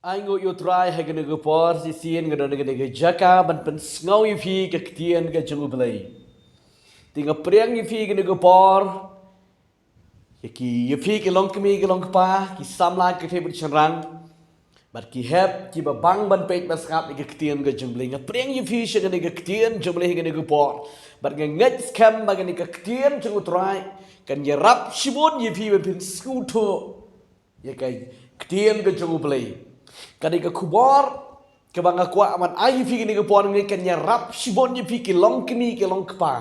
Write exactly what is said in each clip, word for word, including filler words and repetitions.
Ai nguh ïa u Trai ha kane ka por, shisien nga don ha kane ka jaka ban pynsngew ïa phi ka ktien ka jong u Blei. Te nga pdiang ïa phi ha kane ka por, ïa ki, ïa phi ki longkmie ki longkpa, ki samla ki thei bad shynrang, bad ki hep kiba bang ban peit ban sngap ïa ka ktien ka jong u Blei. Nga pdiang ïa phi sha kane ka ktien jong u Blei ha kane ka por, bad nga ngeit skhem ba kane ka ktien jong u Trai kan ïarap shibun ïa phi ban pynsngewthuh ïa ka ktien ka jong u Blei. Kane ka khubor kaba nga kwah ban ai ïa phi kane ka por, nga ngeit kan ïarap shibun ïa phi ki longkmie ki longkpa,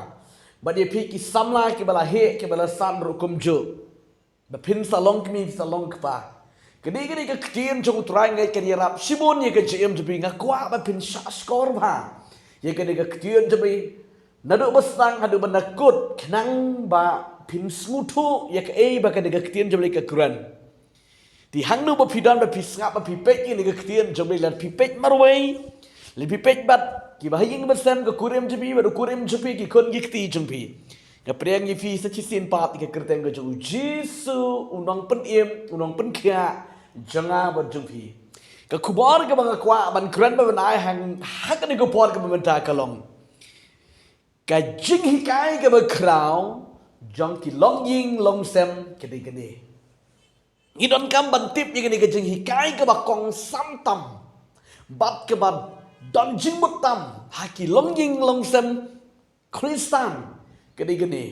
bad ïa phi ki samla kiba la heh kiba la san ruh kumjuh, ba phin sa longkmie phin sa longkpa. Kane, kane ka ktien jong u Trai nga ngeit kan ïarap shibun ïa ka jingim jong phi. Nga kwah ba phin shah shkor bha ïa kane ka ktien jong u Blei, naduh ba sdang haduh ba la kut, khnang ba phin sngewthuh ïa kaei ba kane ka ktien jong u Blei ka kren. Te hangno ba phi don, ba phi sngap, ba phi peit ïa kane ka ktien jong u Blei, lada phi peit marwei, lada phi peit bad kiba ha ïing ha sem, ka kurim jong phi bad u kurim jong phi, ki khun ki kti jong phi, nga pdiang ïa phi sa shisien pat ïa ka kyrteng ka jong u Jisu, u nongpynim, u nongpynkhiah jong nga bad jong phi. Ka khubor kaba nga kwah ban kren bad ban ai ha kane ka por kaba mynta ka long ka jinghikai kaba khraw jong ki longïing longsem ka dei kane. Ngi donkam ban tip ïa kane ka jinghikai kaba kongsan tam bad kaba don jingmut tam ha ki longïing longsem Khristan ka dei kane.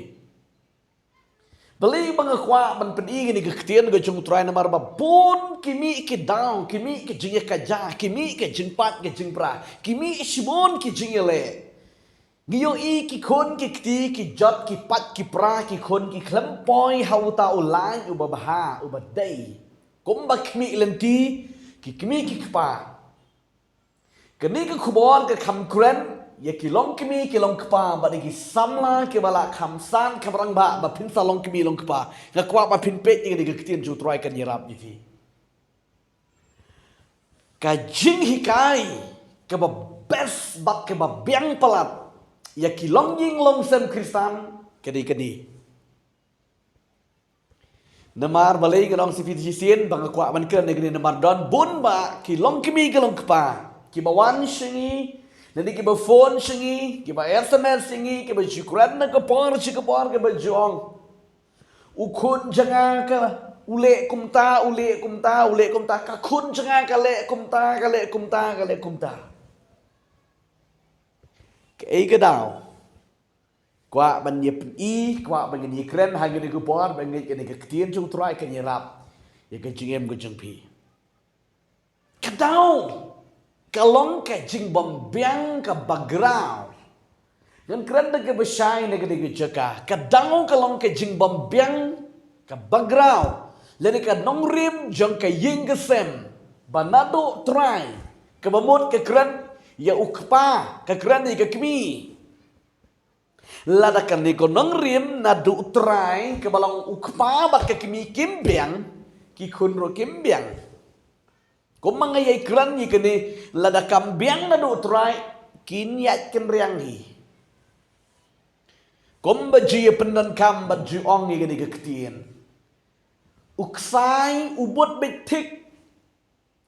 Balei ba nga kwah ban pyni ïa kane ka ktien ka jong u Trai? Namar ba bun ki mih ki daw, ki mih ki jingïakajia, ki mih ki jingpait ki jingpra, ki mih shibun ki jingïaleh. Ngi ïohi ki khun ki kti, ki jot ki pait ki pra, ki khun ki khlem poi ha uta u lait uba bha uba dei. Kumba khmih lynti ki kmie ki kpa. Kane ka khubor ka kham kren ïa ki longkmie ki longkpa bad ïa ki samla kiba la kham san kham rangbah ba phin sa longkmie longkpa. Nga kwah ba phin peit ïa kane ka ktien jong u Trai, kan ïarap ïa phi. Ka jinghikai kaba best bad kaba biang palat ïa ki longïing longsem Khristan ka dei kane. Namar balei nga ong shisien ba nga kwah ban kren ïa kane, namar don bun bah ki longkmie ki longkpa kiba wan sha ngi, lane kiba phone sha ngi, kiba S M S sha ngi, kiba ju kren na ka por sha ka por, kiba ju ong, u khun jong nga ka, u leh kumta, u leh kumta, u leh kumta, ka khun jong nga ka leh kumta, ka leh kumta, ka leh kumta. Kaei ka daw? Kwah ban ïa pyni, kwah ban ïa kren ha kane ka por, ba nga ngeit kane ka ktien jong u Trai kan ïarap ïa ka jingim ka jong phi. Ka daw ka long ka jingbymbiang ka background. Ngan kren da kaba shai na kane ka jaka. Ka daw ka long ka jingbymbiang ka background, lane ka nongrim jong ka ïing ka sem, ba naduh trai kaba mut ka kren ïa u kpa, ka kren ïa ka kmie. Lada kane ka nongrim naduh trai kaba long u kpa bad ka kmie kim biang, ki khun ruh kim biang. Kumba nga ïai kren ïa kane, lada kam biang naduh trai, kin ïaid kynriang hi. Kumba ju ïa pyndonkam bad ju ong ïa kane ka ktien, u ksai u bud beit thik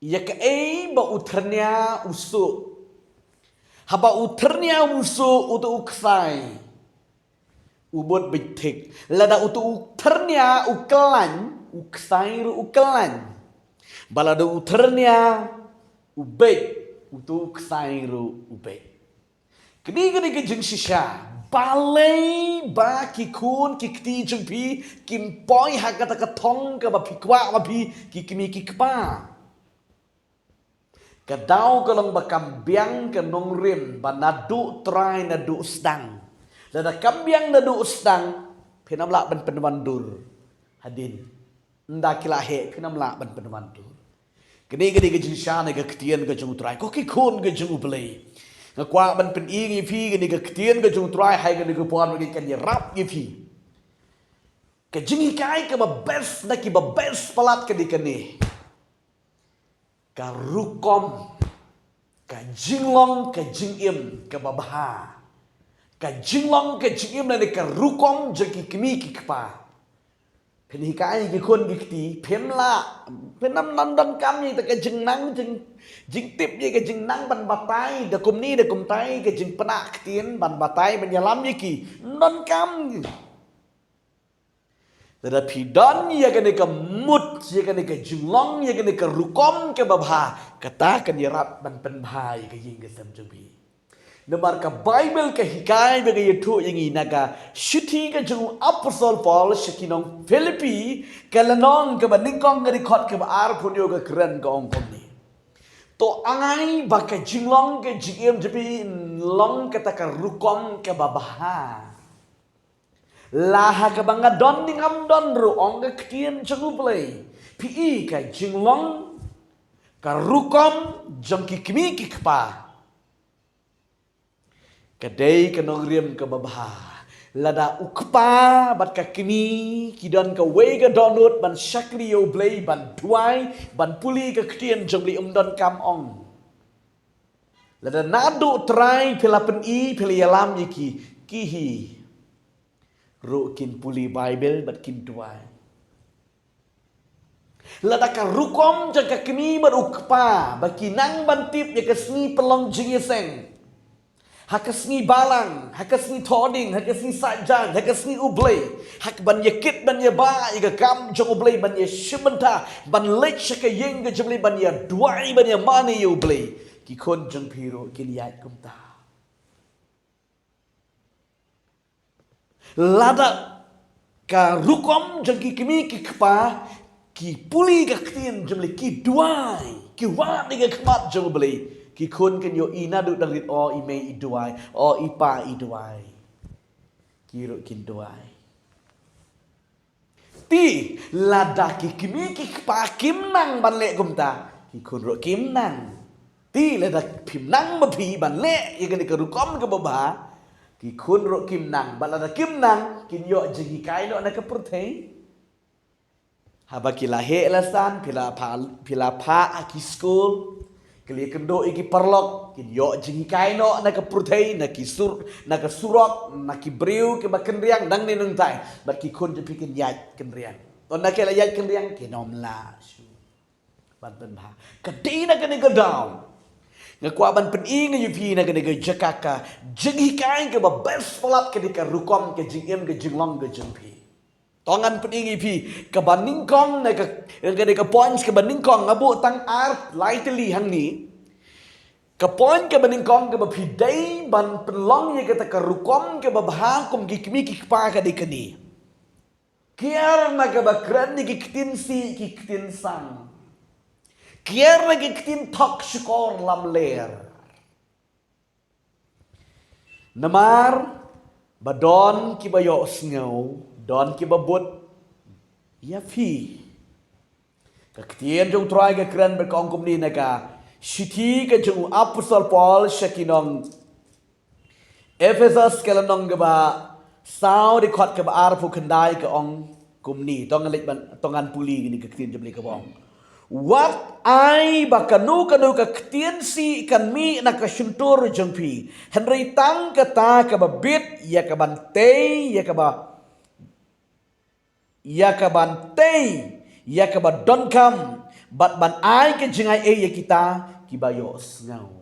ïa kaei ba u thyrnia u suh. Haba u thyrnia u suh, uto u ksai u bud beit thik. Lada uto u thyrnia u kyllain, u ksai ruh u kyllain. Ba lada u thyrnia u beit, uto u ksai ruh u beit. Kane, kane ka jingshisha, balei ba ki khun ki kti jong phi kim poi ha kata ka thong kaba phi kwah ba phi, ki kmie ki kpa? Ka daw ka long ba kam biang ka nongrim ba naduh trai naduh sdang. Lada kam biang naduh sdang, phin ym lah ban pynwandur hadien. Ynda ki la heh, phin ym lah ban pynwandur. Kane, kane ka jingshisha na ka ktien ka jong u Trai, ko ki khun ka jong u Blei. Nga kwah ban pyni ïa phi kane ka ktien ka jong u Trai ha kane ka por, ba kan ïarap ïa phi. Ka jinghikai kaba best na kiba best palat ka dei kane. Ka rukom, ka jinglong ka jingim kaba bha. Ka jinglong ka jingim lane ka rukom jong ki kmie ki kpa. Phin hikai ïa ki khun ki kti, phim lah, phin ym don, donkam ïa ka jingnang, jing, jingtip ïa ka jingnang ban batai da kumne da kumtai, ka jingpynah ktien ban batai ban ïalam ïa ki. Ym donkam. Lada phi don ïa kane ka mut, ïa kane ka jinglong, ïa kane ka rukom kaba bha, kata kan ïarap ban pynbha ïa ka ïing ka sem jong phi. Namar ka Baibl ka hikai ba ka ïathuh ïa ngi na ka shithi ka jong u Apostol Paul sha ki nong Philippi, ka lynnong kaba nyngkong, ka dkhot kaba arphew hynñiew, ka kren ka ong kumne: To ai ba ka jinglong ka jingim jong phi long kata ka rukom kaba bha. La ha kaba nga don ne ngam don ruh, ong ka ktien jong U Blei, phi i ka jinglong, ka rukom jong ki kmie ki kpa, ka dei ka nongrim kaba bha. Lada u kpa bad ka kmie ki don kawei ka dohnud ban shakri ïa U Blei, ban duwai, ban pule ka ktien jong U Blei, ym donkam, ong. Lada naduh trai phi la pyni, phi la ïalam ïa ki, ki hi ruh kin pule Baibl bad kin duwai. Lada ka rukom jong ka kmie bad u kpa ba ki nang ban tip ïa ka sngi pynlong jingïaseng, ha ka sngi Balang, ha ka sngi Thohdieng, ha ka sngi Saitjaiñ, ha ka sngi U Blei, ha ka ban ïakit ban ïabah ïa ka kam jong U Blei, ban ïashim bynta, ban leit sha ka ïing ka jong U Blei, ban ïaduwai, ban ïamane ïa U Blei, ki khun jong phi ruh kin ïaid kumta. Lada ka rukom jong ki kmie ki kpa ki pule ka ktien jong U Blei, ki duwai, ki wad ïa ka khmat jong U Blei, ki khun kin ïohi naduh dang rit, o i mei i duwai, o i pa i duwai. Ki ruh kin duwai. Te lada ki kmie ki kpa kim nang ban leh kumta, ki khun ruh kim nang. Te lada phim nang ma phi ban leh ïa kane ka rukom kaba bha, ki khun ruh kim nang. Bad lada kim nang, kin ïoh jinghikai noh na ka pyrthei. Haba ki la heh la san, phi la phah, phi la phah ha ki skul, ki la ïakynduh ïa ki paralok, kin ïoh jinghikai noh na ka pyrthei, na ki sur, na ka surok, na ki briew kiba kynriang nangne nangtai. Bad ki khun jong phi kin ïaid kynriang. Tang da ki la ïaid kynriang, kin ym lah shuh ban pynbha. Ka dei na kane ka daw nga kwah ban pyni ïa phi na kane ka jaka, ka jinghikai kaba best palat, ka dei ka rukom ka jingim, ka jinglong ka jong phi. To ngan pyni ïa phi kaba nyngkong, na ka, na kane ka point kaba nyngkong, nga buh tang ar lai tylli hangne. Ka point kaba nyngkong kaba phi dei ban pynlong ïa kata ka rukom kaba bha kum ki kmie ki kpa ka dei kane: Kiar na kaba kren ïa ki ktien sih, ki ktien sang. Kiar na ki ktien thok shukor lamler. Namar ba don kiba ïohsngew, don kiba bud ïa phi. Ka ktien jong U Trai ka kren bad ka ong kumne na ka shithi ka jong u Apostol Paul sha ki nong Ephesos, ka lynnong kaba saw, dkhot kaba arphew khyndai, ka ong kumne. To ngan leit ban, to ngan pule kine ka ktien jong U Blei kaba ong: Wat ai ba kano kano ka ktien sih kan mih na ka shyntur jong phi, hynrei tang kata kaba bit, ïa ka ban tei, ïa kaba ïa ka ban tei, ïa kaba donkam, bad ban ai ka jingai ei ïa kita kiba ïohsngew.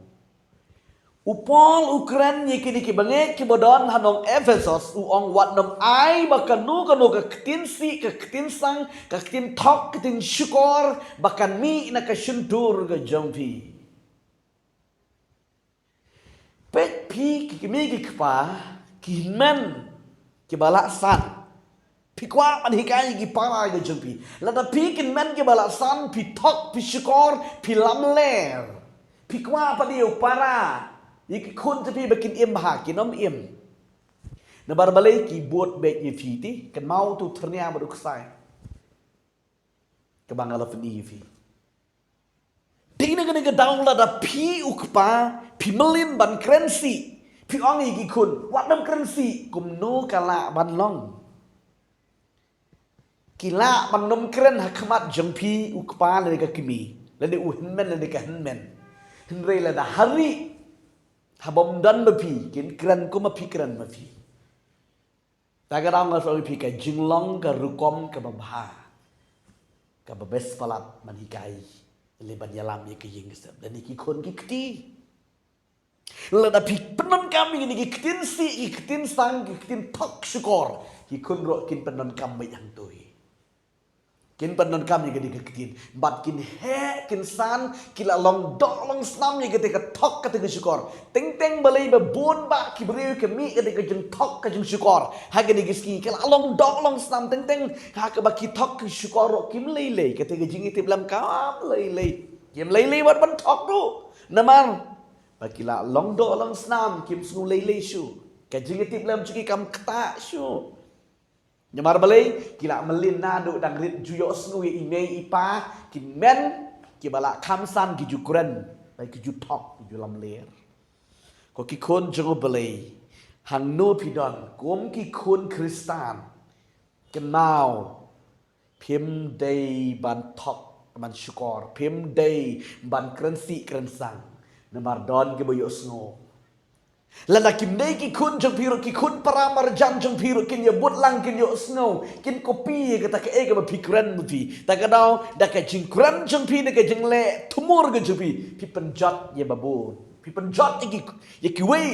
U Paul u kren ïa kine ki bangeit kiba don ha nong Ephesos, u ong wat nym ai ba kano kano ka ktien sih, ka ktien sang, ka ktien thok, ka ktien shukor ba kan mih na ka shyntur ka jong phi. Peit phi ki kmie ki kpa, ki hynmen kiba la san. Phi kwah ban hikai ïa ki para ka jong phi. Lada phi ki hynmen kiba la san, phi thok, phi shukor, phi lamler, phi kwah pat ïa u para ïa ki khun jong phi ba kin im bha, kin ym im. Namar balei? Ki bud beit ïa phi. Te kynmaw uto u thyrnia bad u ksai kaba nga la pyni ïa phi. Te na kane ka daw lada phi u kpa phi mlien ban kren sih, phi ong ïa ki khun wat nym kren sih, kumno ka lah ban long? Ki lah ban nym kren ha khmat jong phi u kpa lane ka kmie, lane u hynmen lane ka hynmen. Hynrei lada ha rieh, ha bym don ma phi, kin kren kum ma phi kren ma phi. Ta ka daw nga sa ong ïa phi ka jinglong ka rukom kaba bha, kaba best palat ban hikai, lane ban ïalam ïa ka ïing ka sem. Lane ki khun ki kti. Lada phi pyndonkam ïa kine ki ktien sih, ki ktien sang, ki ktien thok shukor, ki khun ruh kin pyndonkam beit hangto hi. Kin pyndonkam ïa kine ki ktien. Bad kin heh, kin san, ki la long doh long snam ïa kata ka thok kata ka shukor. Teng teng balei ba bun bah ki briew ki mih kata ka jingthok ka jingshukor ha kine ki sngi. Ki la long doh long snam teng teng ha kaba ki thok ki shukor ruh kim lei lei. Kata ka jingïatiplem kam lei lei. Kim lei lei wat ban thok ruh. Namar ba ki la long doh long snam, kim sngew lei lei shuh. Ka jingïatiplem jong ki kam ktah shuh. Namar balei, ki la mlien naduh dang rit, ju ïohsngew ïa i mei i pa, ki men, kiba la kham san, ki ju kren, bad ki ju thok, ki ju lamler. Ko ki khun jong U Blei, hangno phi don kum ki khun Khristan? Kynmaw, phim dei ban thok ban shukor, phim dei ban kren sih kren sang. Namar don kiba ïohsngew. Lada kim dei ki khun jong phi ruh, ki khun para marjan jong phi ruh kin ïabud lang, kin ïohsngew, kin copy ïa kata kaei kaba phi kren ma phi. Ta ka daw, da ka jingkren jong phi, da ka jingleh thmur ka jong phi, phi pynjot ïa ba bun, phi pynjot ïa ki, ïa kiwei.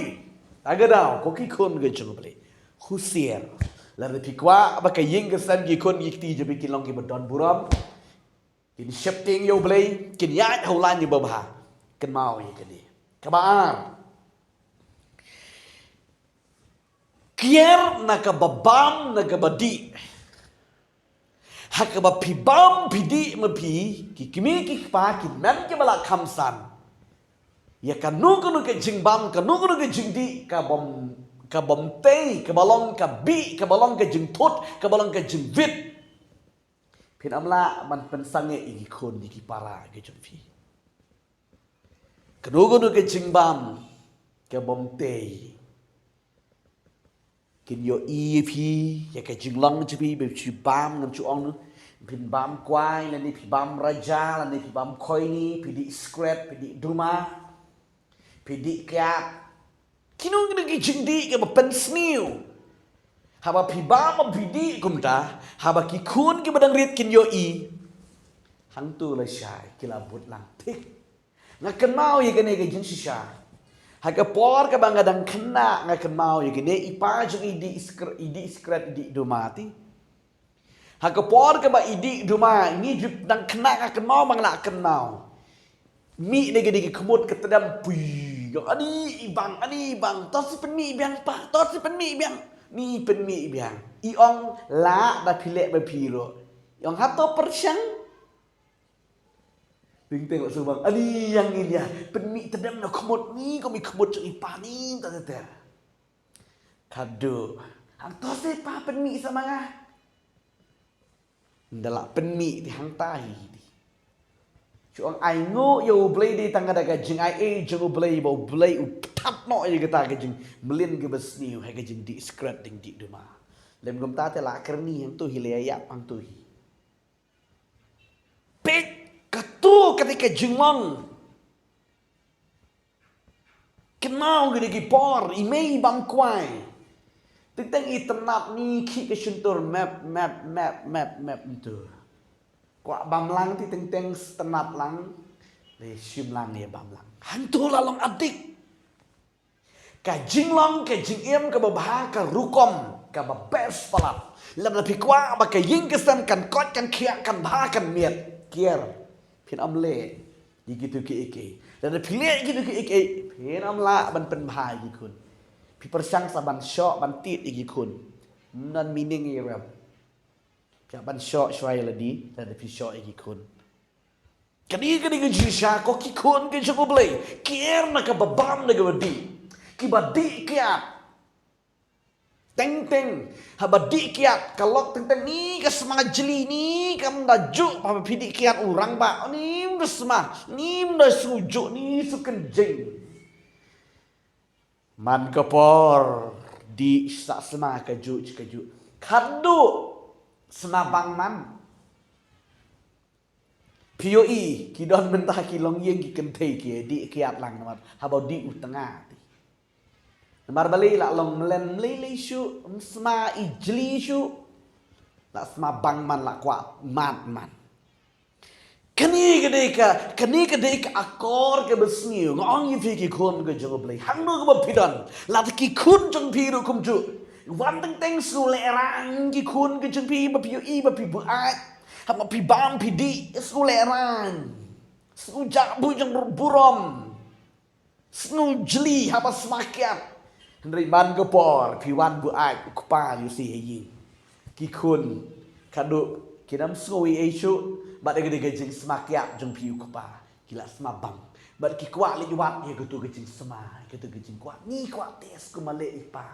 Ta ka daw, ko ki khun ka jong U Blei, husiar. Lada phi kwah ba ka ïing ka sem, ki khun ki kti jong phi kin long kiba don burom, kin sheptieng ïa U Blei, kin ïaid ha u lain uba bha, kynmaw ïa kane. Kaba ar, kiar na kaba bam, na kaba dih. Ha kaba phi bam phi dih ma phi, ki kmie ki kpa, ki men kiba la kham san, ïa kano kano ka jingbam, kano kano ka jingdih, ka bym, ka bym tei, kaba long ka bih, kaba long ka jingthut, kaba long ka jingwit. Phin ym lah ban pynsangeh ïa ki khun, ïa ki para ki jong phi. Kano kano ka jingbam ka bym tei, kin ïohi ïa phi, ïa ka jinglong jong phi, ba phi bam, ngam ju ong, phin bam kwai, lane phi bam raja, lane phi bam khoini, phi dih skret, phi dih duma, phi dih kiad. Kino kino ki jingdih kiba pynsniew. Haba phi bam, haba phi dih kumta, haba ki khun kiba dang rit kin ïohi, hangto lashai ki la bud lang thik. Nga kynmaw ïa kane ka jingshisha. Ha ka por kaba nga dang khynnah, nga kynmaw ïa kane, i pa jong i dih skr-, i dih skret, i dih duma te. Ha ka por kaba i dih duma, ngi ju dang khynnah, nga kynmaw, ba nga la kynmaw. Mih na kine ki khmut ka tdem, pui, ong, ani i bang, ani i bang, to sa pynmih biang pa, to sa pynmih biang. Ni pynmih biang. I ong, lah da phi leh ba phi ruh. I ong, hato pyrshang? Teng teng la shu bang, ani ïa ngin ïa pynmih tdem na khmut ni, kum i khmut jong i pa ni, ta ta ta. Khadduh, hangto sa pa pynmih sa ma nga. Ynda la pynmih te hangta hi te. Shu ong ainguh ïa U Blei, dei tang da ka jingai ei jong U Blei ba U Blei u pynthap noh ïa kata ka jingmlien kaba sniew ha ka jingdih skret, jingdih duma. Lym kumta te la kyrni hangto hi, la ïap hangto hi. Peit, kato kata ka jinglong. Kynmaw kine ki por, i mei i bam kwai. Teng teng i tynnat, ni khih ka shyntur, mep, mep, mep, mep, mep, ntu. Kwah bam lang te teng teng tynnat lang, le shim lang ïa bam lang. Hangto la long addict. Ka jinglong, ka jingim kaba bha, ka rukom kaba best palat. Lada phi kwah ba ka ïing ka sem kan koit, kan khiah, kan bha, kan miat, kiar, phin ym leh ïa kito kiei kiei. Lada phi leh ïa kito kiei kiei, phin ym lah ban pynbha ïa ki khun. Phi pyrshang sa ban shoh ban tied ïa ki khun. Ym don meaning ïa rem. Phi hap ban shoh shuwa ïa lade, lada phi shoh ïa ki khun. Kane, kane ka jingshisha, ko ki khun ki jong U Blei. Kiar na kaba bam, na kaba dih. Kiba dih kiad. Teng teng, haba dih kiad, ka lok teng teng, ni ka sma jli, ni kam da juh, haba phi dih kiad u rangbah, ni ym da sma, ni ym da shu juh, ni shu kynjing. Man ka por, dih sa sma kajuh kajuh. Khadduh sma bang man. Phi ïohi, ki don mynta ki longïing ki kynthei ki dih kiad lang namar haba dih u tnga te. Namar balei? La long mlien mlei lei shuh, ym sma ijli shuh. La sma bang man, la kwah mad man. Kane ka dei ka, kane ka dei ka akor kaba sniew. Nga ong ïa phi ki khun ka jong U Blei, hangno kaba phi don, lada ki khun jong phi ruh kumjuh, wan teng teng sngew lehraiñ ki khun ka jong phi, ba phi ïohi ba phi buaid, haba phi bam phi dih, sngew lehraiñ, sngew jah buh jong burom, sngew jli haba sma kiad. Hynrei man ka por phi wan buaid, u kpa ïoh sih ha ïing. Ki khun ka dei kim sngew ei ei shuh bad ka dei ka jingsma kiad jong phi u kpa. Ki la sma bang bad ki kwah leit wad ïa katu ka jingsma, ïa katu ka jingkwah. Ngi kwah test kumba leh i pa.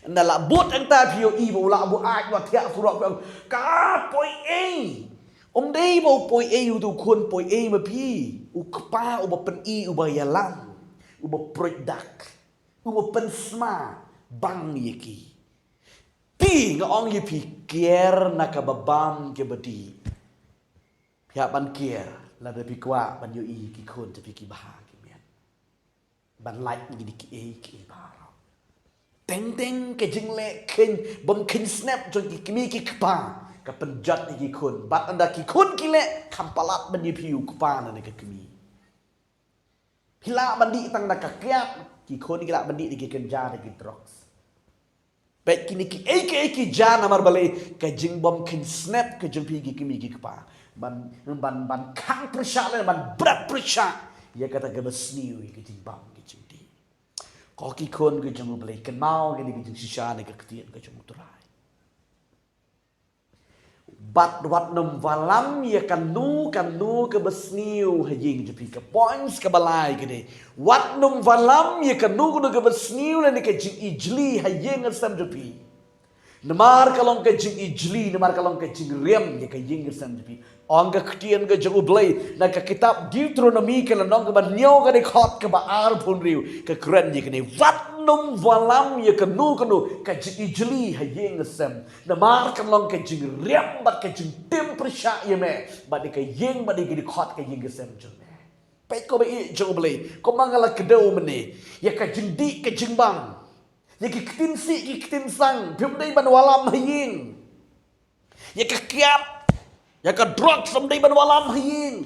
Ynda la bud hangta phi ïohi ba u la buaid, u la thiah surok, phi ong, ka poi ei. Ym dei ba u poi ei utu u khun, poi ei ma phi. U kpa uba pyni, uba ïalam, uba pruid dak, uba pynsma bang ïa ki. Te nga ong ïa phi, kiar na kaba bam kaba dih. Phi hap ban kiar lada phi kwah ban ïohi ki khun jong phi kiba ha ki miet. Ban lait ïa kine kiei kiei baroh. Teng teng ka jingleh kheiñ bym kheiñ snep jong ki kmie ki kpa ka pynjot ïa ki khun. Bad ynda ki khun ki leh, kham palat ban ïa phi u kpa ne ka kmie. Phi lah ban dih tang da ka kiad, ki khun ki lah ban dih da ki kynja, da ki drugs. Peit kine kiei kiei ki jia namar balei? Ka jingbym kheiñ snep ka jong phi ki kmie ki kpa. Ban, ban, ban khang pyrshah lane ban bret pyrshah ïa kata kaba sniew, ïa ka jingbam ka jingdih. Ko ki khun ka jong U Blei, kynmaw kane ka jingshisha na ka ktien ka jong U Trai. Bad wat nym wallam ïa kano kano kaba sniew ha ïing jong phi. Ka points kaba lai ka dei, wat nym wallam ïa kano kano kaba sniew lane ka jingijli ha ïing ha sem jong phi. Namar ka long ka jingijli, namar ka long ka jingriam ïa ka ïing ka sem jong phi. Ong ka ktien ka jong U Blei na ka kitab Deuteronomi ka lynnong kaba hynñiew ka dkhot kaba arphew hynriew ka kren ïa kane, wat nym wallam ïa kano kano ka jingijli ha ïing ha sem. Namar ka long ka jingriam bad ka jingtim pyrshah ïa me bad ïa ka ïing bad ïa ka dkhot ka ïing ka sem jong me. Peit ko ba ïeit jong U Blei, kumba nga la kdew mynne, ïa ka jingdih ka jingbam, ïa ki ktien sih ki ktien sang, phim dei ban wallam ha ïing. Ïa ka kiad, ïa ka drugs, phim dei ban wallam ha ïing.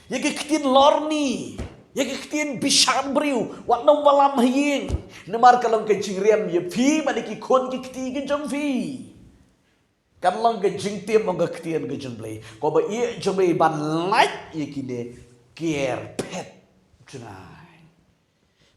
Ïa ki ktien lorni, ïa ki ktien bishar briew, wat nym wallam ha ïing. Namar ka long ka jingriam ïa phi bad ïa ki khun ki kti ki jong phi. Kan long ka jingtim, ong ka ktien ka jong U Blei, ko ba ïeit jong U Blei, ban lait ïa kine, kiar phet jngai.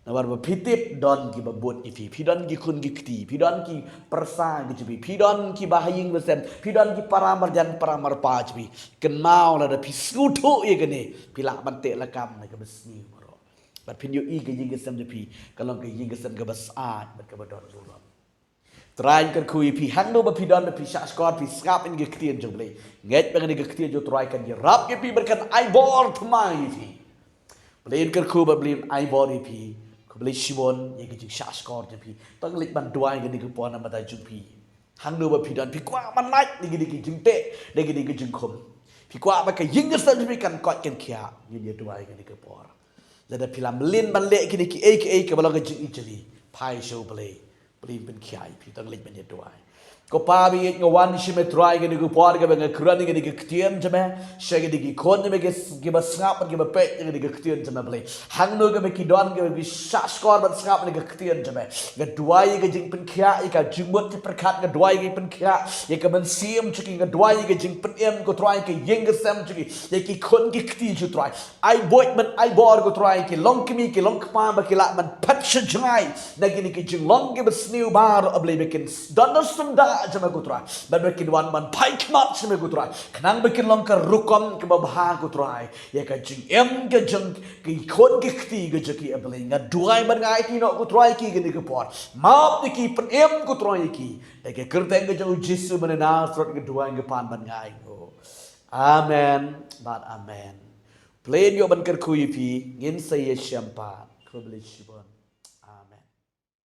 Namar ba phi tip don kiba bud ïa phi, phi don ki khun ki kti, phi don ki pyrsa ki jong phi, phi don kiba ha ïing ba sem, phi don ki para marjan para marpa jong phi. Kynmaw lada phi sngewthuh ïa kane, phi lah ban teh lakam na kaba sniew baroh. Bad phin ïohi ka ïing ka sem jong phi ka long ka ïing ka sem kaba syaid bad kaba don burom. Trai kyrkhu ïa phi, hangno ba phi don, ba phi shah shkor, phi sngap ïa ka ktien jong U Blei. Ngeit ba kane ka ktien jong U Trai kan ïarap ïa phi bad kan ai bor thymmai ïa phi. Blei kyrkhu bad Blei ai bor ïa phi. Khublei shibun ïa ka jingshah shkor jong phi. To ngin leit ban duwai kane ka por na ka bynta jong phi. Hangno ba phi don, phi kwah ban lait na kane ka jingteh, na kane ka jingkhum. Phi kwah ba ka ïing ka sem jong phi kan koit kan khiah, ngin ïa duwai kane ka por. Lada phi la mlien ban leh kine kiei kiei kiba long ka jingijli, phai sha U Blei. Blei un pynkhiah ïa phi. To ngin leit ban ïa duwai. Ko Pa ba ïeit, nga wan shim Me Trai kane ka por kaba nga kren ïa kane ka ktien jong Me. Sha kine ki khun jong Me ki, kiba sngap bad kiba peit ïa kane ka ktien jong Me Blei. Hangno kaba ki don kaba ki shah shkor ban sngap ïa kane ka ktien jong Me. Nga duwai ïa ka jingpynkhiah, ïa ka jingmut jingpyrkhat, nga duwai ïa ka jingpynkhiah ïa ka mynsiem jong ki, nga duwai ïa ka jingpynim ko Trai, ïa ka ïing ka sem jong ki, ïa ki khun ki kti ko Trai. Ai buit ban ai bor ko Trai, ki long kmie ki long kpa ba ki lah ban phet sha jngai na kine ki jinglong kiba sniew baroh A Blei, ba kin don da sumda jong Me ko Trai. Bad ba kin wan ban phai khmat sha Me ko Trai, khnang ba kin long ka rukom kaba bha ko Trai ïa ka jingim ka jong ki khun ki kti ka jong ki A Blei. Nga duwai bad nga aiti noh ko Trai ïa ki kane ka por. Map ïa ki, pynim ko Trai ïa ki. Ïa ka kyrteng ka jong U Jisu ba na Nasareth nga duwai, nga pan bad nga ainguh. Amen bad amen. Blei un ïoh ban kyrkhu ïa phi, ngin sa ïashem pat. Khublei shibun.